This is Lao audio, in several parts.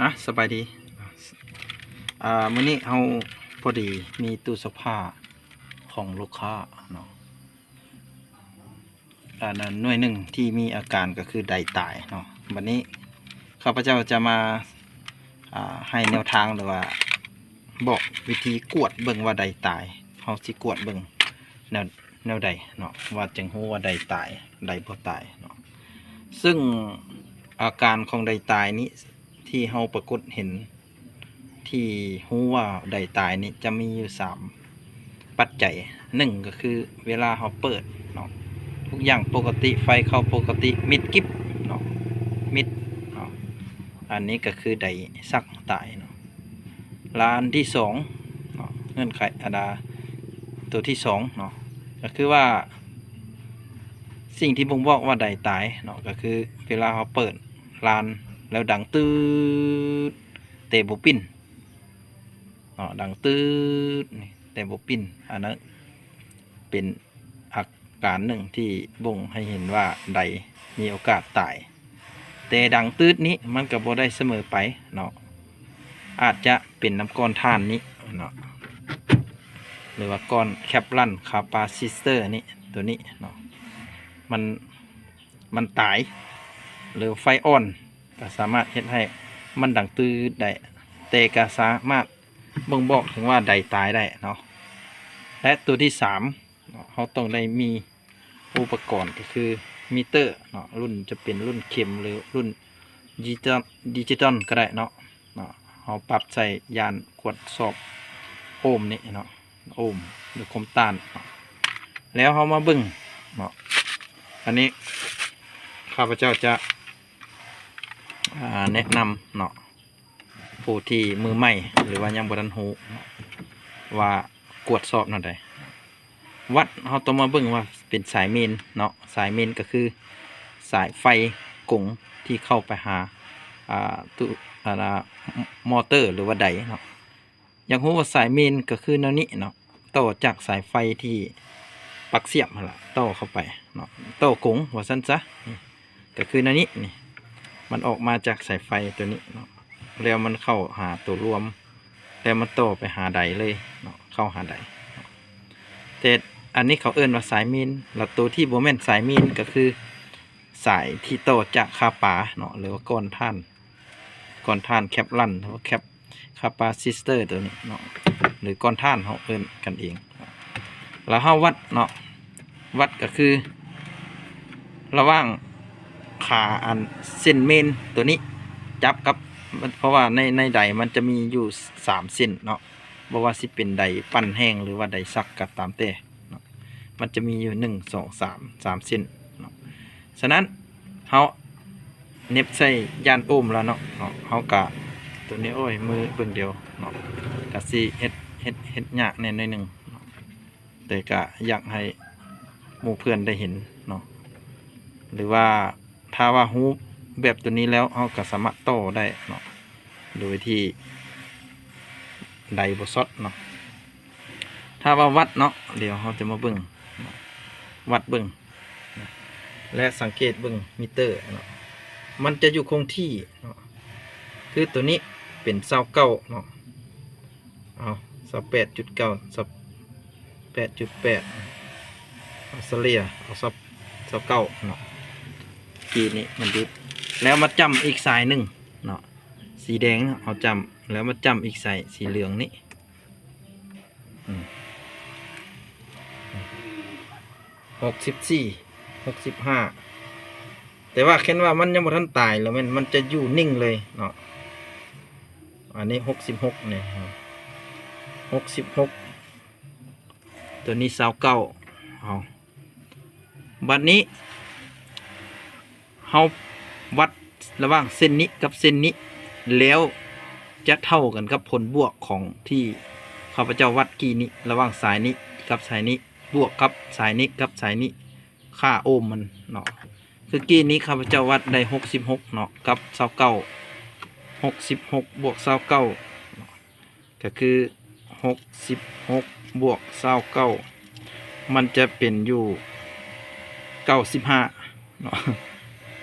ອ່ະ ສະບາຍດີ. ອ່າ ມື້ນີ້ເຮົາພໍດີມີຕູ້ຊັກຜ້າຂອງລູກຄ້າເນາະ, ອັນນັ້ນໜ່ວຍໜຶ່ງທີ່ມີອາການກໍຄືໄດຕາຍເນາະ. ບັດນີ້ຂ້າພະເຈົ້າຈະມາ ອ່າ ໃຫ້ແນວທາງ ຫຼືວ່າບອກວິທີກວດເບິ່ງວ່າໄດຕາຍ. ເຮົາຊິກວດເບິ່ງແນວ ແນວໃດເນາະ ວ່າຈຶ່ງຮູ້ວ່າໄດຕາຍ ໄດບໍ່ຕາຍເນາະ. ເຊິ່ງອາການຂອງໄດຕາຍນີ້ ທີ່ເຮົາປາກົດເຫັນ ທີ່ຮູ້ວ່າໄດຕາຍນີ້ຈະມີຢູ່ສາມປັດໄຈ. ໜຶ່ງກໍຄືເວລາເຮົາເປີດເນາະ ທຸກຢ່າງປົກກະຕິ ໄຟເຂົ້າປົກກະຕິ ມິດກິບເນາະ ມິດເນາະ, ອັນນີ້ກໍຄືໄດສັກຕາຍເນາະ. ລະອັນທີສອງເນາະ ເງື່ອນໄຂ ອັນດາ ຕົວທີສອງເນາະ ກໍຄືວ່າ ສິ່ງທີ່ບົ່ງບອກວ່າໄດຕາຍເນາະ ກໍຄືເວລາເຮົາເປີດລານແລ້ວດັງຕື້ດ ແຕ່ບໍ່ປິ່ນເນາະ, ດັງຕື້ດນີ້ແຕ່ບໍ່ປິ່ນ, ອັນນັ້ນເປັນອາການໜຶ່ງທີ່ບົ່ງໃຫ້ເຫັນວ່າໄດມີໂອກາດຕາຍ. ແຕ່ດັງຕື້ດນີ້ມັນກໍບໍ່ໄດ້ສະເໝີໄປເນາະ, ອາດຈະເປັນນຳກ້ອນຖ່ານນີ້ເນາະ ຫຼືວ່າກ້ອນແຄບລັນຄາປາຊິເຕີນີ້ ຕົວນີ້ເນາະ ມັນ ມັນຕາຍ ຫຼືໄຟອ່ອນກໍສາມາດເຮັດໃຫ້ມັນດັງຕື້ດໄດ້, ແຕ່ກໍສາມາດບົ່ງບອກເຖິງວ່າໄດຕາຍໄດ້ເນາະ. ແລະ ຕົວທີສາມເນາະ ເຮົາຕ້ອງໄດ້ມີອຸປະກອນ ກໍຄືມີເຕີເນາະ, ລຸ້ນຈະເປັນລຸ້ນເຂັມ ຫຼື ລຸ້ນດິຈິຕອນ ດິຈິຕອນກໍໄດ້ເນາະ. ເນາະ ເຮົາປັບໃສ່ຢ້ານກວດສອບໂອມນີ້ເນາະ ໂອມ ຫຼືຄວາມຕ້ານເນາະ. ແລ້ວເຮົາມາເບິ່ງເນາະ ອັນນີ້ຂ້າພະເຈົ້າຈະ ອ່າ ແນະນຳເນາະ ຜູ້ທີ່ມືໃໝ່ ຫຼືວ່າຍັງບໍ່ທັນຮູ້ເນາະ ວ່າກວດສອບແນວໃດ. ວັດ ເຮົາຕ້ອງມາເບິ່ງວ່າເປັນສາຍເມນເນາະ, ສາຍເມນກໍຄືສາຍໄຟກົງທີ່ເຂົ້າໄປຫາ ອ່າ ຕູ້ ອ່າ ມໍເຕີ ຫຼືວ່າໄດເນາະ. ຢາກຮູ້ວ່າສາຍເມນກໍຄືແນວນີ້ເນາະ, ຕໍ່ຈາກສາຍໄຟທີ່ປັກສຽບຫັ້ນລະ ຕໍ່ເຂົ້າໄປເນາະ, ຕໍ່ກົງວ່າຊັ້ນຊະ. ນີ້ ກໍຄືແນວນີ້ນີ້ ມັນອອກມາຈາກສາຍໄຟຕົວນີ້ເນາະ ແລ້ວມັນເຂົ້າຫາຕົວລວມ ແລ້ວມັນຕໍ່ໄປຫາໄດເລີຍເນາະ, ເຂົ້າຫາໄດເນາະ. ແຕ່ອັນນີ້ເຂົາເອີ້ນວ່າສາຍເມນ, ແລ້ວຕົວທີ່ບໍ່ແມ່ນສາຍເມນກໍຄືສາຍທີ່ຕໍ່ຈາກຄາປາເນາະ ຫຼືວ່າກ້ອນຖ່ານ ກ້ອນຖ່ານແຄບລັນ ຫຼືວ່າແຄບ ຄາປາຊິເຕີຕົວນີ້ເນາະ ຫຼືກ້ອນຖ່ານ ເຮົາເອີ້ນກັນເອງ. ແລ້ວເຮົາວັດເນາະ, ວັດກໍຄືລະຫວ່າງຂາອັນເສັ້ນເມນຕົວນີ້ ຈັບກັບ ເພາະວ່າໃນ ໃນໄດມັນຈະມີຢູ່ສາມເສັ້ນເນາະ, ບໍ່ວ່າຊິເປັນໄດປັ້ນແຫ້ງ ຫຼືວ່າໄດສັກກໍຕາມແຕ່ເນາະ, ມັນຈະມີຢູ່ໜຶ່ງ ສອງ ສາມ ສາມເສັ້ນເນາະ. ສະນັ້ນ ເຮົາເໜັບໃສ່ຢ້ານໂອມແລ້ວເນາະ, ເນາະ ເຮົາກະ ຕົວນີ້ ໂອ້ຍ ມືເບິ່ງດຽວເນາະ ກະຊິເຮັດ ເຮັດ ເຮັດຍາກແດ່ໜ້ອຍໜຶ່ງເນາະ, ແຕ່ກະຢາກໃຫ້ໝູ່ເພື່ອນໄດ້ເຫັນເນາະ. ຫຼືວ່າຖ້າວ່າຮູ້ແບບຕົວນີ້ແລ້ວ ເຮົາກະສາມາດຕໍ່ໄດ້ເນາະ ໂດຍທີ່ໄດບໍ່ຊັອດເນາະ. ຖ້າວ່າວັດເນາະ ດຽວເຮົາຈະມາເບິ່ງ ວັດເບິ່ງ ແລະ ສັງເກດເບິ່ງມີເຕີເນາະ, ມັນຈະຢູ່ຄົງທີ່ເນາະ, ຄືຕົວນີ້ເປັນຊາວເກົ້າເນາະ, ເອົາ ຊາວແປດຈຸດເກົ້າ ຊາວແປດຈຸດແປດ ເອົາສະເລ່ຍ ເອົາຊາວ ຊາວເກົ້າເນາະ. ກີ້ນີ້ມັນດຸດ ແລ້ວມາຈ້ຳອີກສາຍໜຶ່ງເນາະ, ສີແດງເນາະ ເອົາຈ້ຳ ແລ້ວມາຈ້ຳອີກສາຍສີເຫຼືອງນີ້ ອືມ ຫົກສິບສີ່ ຫົກສິບຫ້າ ແຕ່ວ່າຄັນວ່າມັນຍັງບໍ່ທັນຕາຍ ແລ້ວແມ່ນມັນຈະຢູ່ນິ່ງເລີຍເນາະ. ອັນນີ້ຫົກສິບຫົກນີ້ ຫົກສິບຫົກ ຕົວນີ້ຊາວເກົ້າ. ເອົາ ບັດນີ້ ເຮົາວັດລະຫວ່າງເສັ້ນນີ້ກັບເສັ້ນນີ້ ແລ້ວຈະເທົ່າກັນກັບຜົນບວກຂອງທີ່ຂ້າພະເຈົ້າວັດກີ້ນີ້ ລະຫວ່າງສາຍນີ້ກັບສາຍນີ້ ບວກກັບສາຍນີ້ກັບສາຍນີ້ ຄ່າໂອມມັນເນາະ. ຄືກີ້ນີ້ຂ້າພະເຈົ້າວັດໄດ້ຫົກສິບຫົກເນາະ ກັບຊາວເກົ້າ ຫົກສິບຫົກບວກຊາວເກົ້າ ກໍຄືຫົກສິບຫົກບວກຊາວເກົ້າ ມັນຈະເປັນຢູ່ເກົ້າສິບຫ້າເນາະ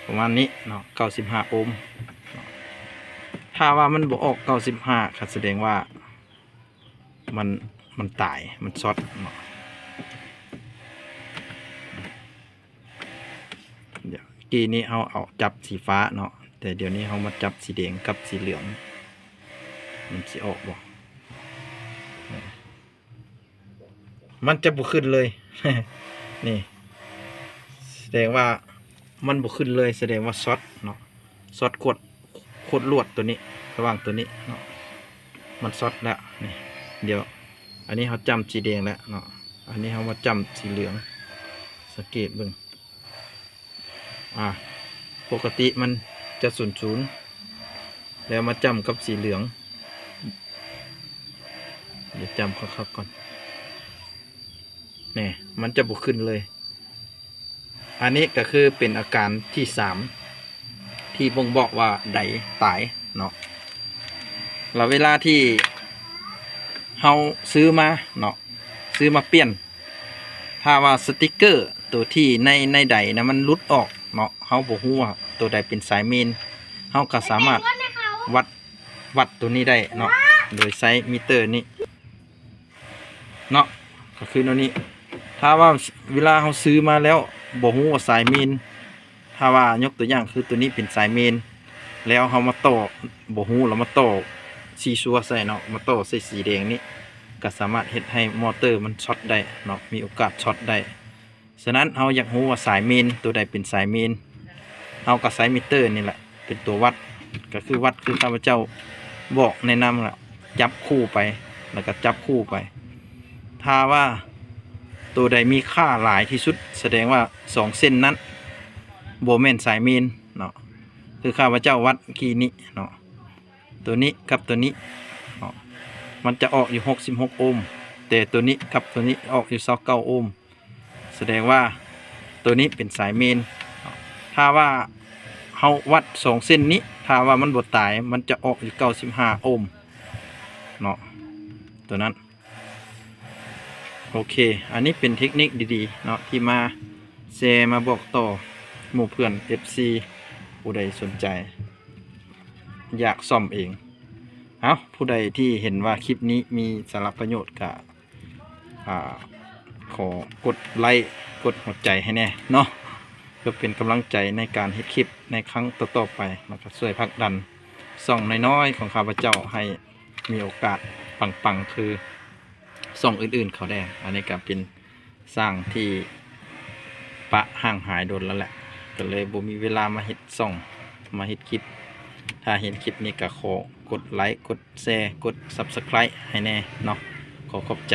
ປະມານນີ້ເນາະ ເກົ້າສິບຫ້າໂອມເນາະ. ຖ້າວ່າມັນບໍ່ອອກເກົ້າສິບຫ້າ ກໍສະແດງວ່າມັນ ມັນຕາຍ ມັນຊັອດເນາະ. ດຽວກີ້ນີ້ເຮົາເອົາຈັບສີຟ້າເນາະ ແຕ່ດຽວນີ້ເຮົາມາຈັບສີແດງກັບສີເຫຼືອງ ມັນຊິອອກບໍ່? ມັນຈະບໍ່ຂຶ້ນເລີຍ ນີ້ ສະແດງວ່າມັນບໍ່ຂຶ້ນເລີຍ ສະແດງວ່າຊັອດເນາະ ຊັອດຂວດ ຂວດລວດໂຕນີ້ ລະຫວ່າງໂຕນີ້ເນາະ ມັນຊັອດແລ້ວນີ້. ດຽວ ອັນນີ້ເຮົາຈ້ຳສີແດງແລ້ວເນາະ ອັນນີ້ເຮົາມາຈ້ຳສີເຫຼືອງ ສັງເກດເບິ່ງ ອ່າ ປົກກະຕິມັນຈະສູນໆ ແລ້ວມາຈ້ຳກັບສີເຫຼືອງ ດຽວຈ້ຳຄັກໆກ່ອນ ແນ່ ມັນຈະບໍ່ຂຶ້ນເລີຍ. ອັນນີ້ກໍຄືເປັນອາການທີສາມ ທີ່ບົ່ງບອກວ່າໄດຕາຍເນາະ. ແລ້ວເວລາທີ່ເຮົາຊື້ມາເນາະ ຊື້ມາປ່ຽນ ຖ້າວ່າສະຕິກເກີໂຕທີ່ໃນ ໃນໄດນະ ມັນຫຼຸດອອກເນາະ ເຮົາບໍ່ຮູ້ວ່າໂຕໃດເປັນສາຍເມນ ເຮົາກໍສາມາດວັດ ວັດໂຕນີ້ໄດ້ເນາະ ໂດຍໃຊ້ມີເຕີນີ້ເນາະ ກໍຄືແນວນີ້. ຖ້າວ່າເວລາເຮົາຊື້ມາແລ້ວບໍ່ຮູ້ວ່າສາຍເມນ ຖ້າວ່າຍົກຕົວຢ່າງຄືໂຕນີ້ເປັນສາຍເມນ ແລ້ວເຮົາມາຕໍ່ ບໍ່ຮູ້ ແລ້ວມາຕໍ່ຊີຊັວໃສ່ເນາະ ມາຕໍ່ໃສ່ສີແດງນີ້ ກໍສາມາດເຮັດໃຫ້ມໍເຕີມັນຊັອດໄດ້ເນາະ ມີໂອກາດຊັອດໄດ້. ສະນັ້ນເຮົາຢາກຮູ້ວ່າສາຍເມນ ໂຕໃດເປັນສາຍເມນ ເຮົາກໍໃຊ້ມີເຕີນີ້ແຫຼະເປັນຕົວວັດ ກໍຄືວັດຄືຂ້າພະເຈົ້າບອກແນະນຳລະ ຈັບຄູ່ໄປ ແລ້ວກໍຈັບຄູ່ໄປ. ຖ້າວ່າໂຕໃດມີຄ່າຫຼາຍທີ່ສຸດ ສະແດງວ່າສອງເສັ້ນນັ້ນບໍ່ແມ່ນສາຍເມນເນາະ ຄືຂ້າພະເຈົ້າວັດກີ້ນີ້ເນາະ ໂຕນີ້ກັບໂຕນີ້ເນາະ ມັນຈະອອກຢູ່ຫົກສິບຫົກໂອມ ແຕ່ໂຕນີ້ກັບໂຕນີ້ອອກຢູ່ຊາວເກົ້າໂອມ ສະແດງວ່າໂຕນີ້ເປັນສາຍເມນ. ຖ້າວ່າເຮົາວັດສອງເສັ້ນນີ້ ຖ້າວ່າມັນບໍ່ຕາຍ ມັນຈະອອກຢູ່ເກົ້າສິບຫ້າໂອມເນາະ ໂຕນັ້ນ. ໂອເຄ ອັນນີ້ເປັນເທັກນິກດີໆເນາະ ທີ່ມາແຊມາບອກຕໍ່ໝູ່ເພື່ອນ ເອັຟຊີ ຜູ້ໃດສົນໃຈຢາກສ້ອມເອງ. ເອົ້າ ຜູ້ໃດທີ່ເຫັນວ່າຄລິບນີ້ມີສາລະປະໂຫຍດກະ ອ່າ ຂໍກົດໄລ້ ກົດຫົວໃຈໃຫ້ແດ່ເນາະ ເພື່ອເປັນກຳລັງໃຈໃນການເຮັດຄລິບໃນຄັ້ງຕໍ່ໆໄປ ແລ້ວກໍຊ່ວຍຜັກດັນຊ່ອງນ້ອຍໆຂອງຂ້າພະເຈົ້າໃຫ້ມີໂອກາດປັງໆຄືຊ່ອງອື່ນໆເຂົາແດ່. ອັນນີ້ກໍເປັນຊ່າງທີ່ປະຫ່າງຫາຍດົນແລ້ວແຫຼະ ກໍເລີຍບໍ່ມີເວລາມາເຮັດຊ່ອງ ມາເຮັດຄລິບ. ຖ້າເຫັນຄລິບນີ້ກໍຂໍກົດໄລ້ ກົດແຊ ກົດ Subscribe ໃຫ້ແດ່ເນາະ ຂໍຂອບໃຈ.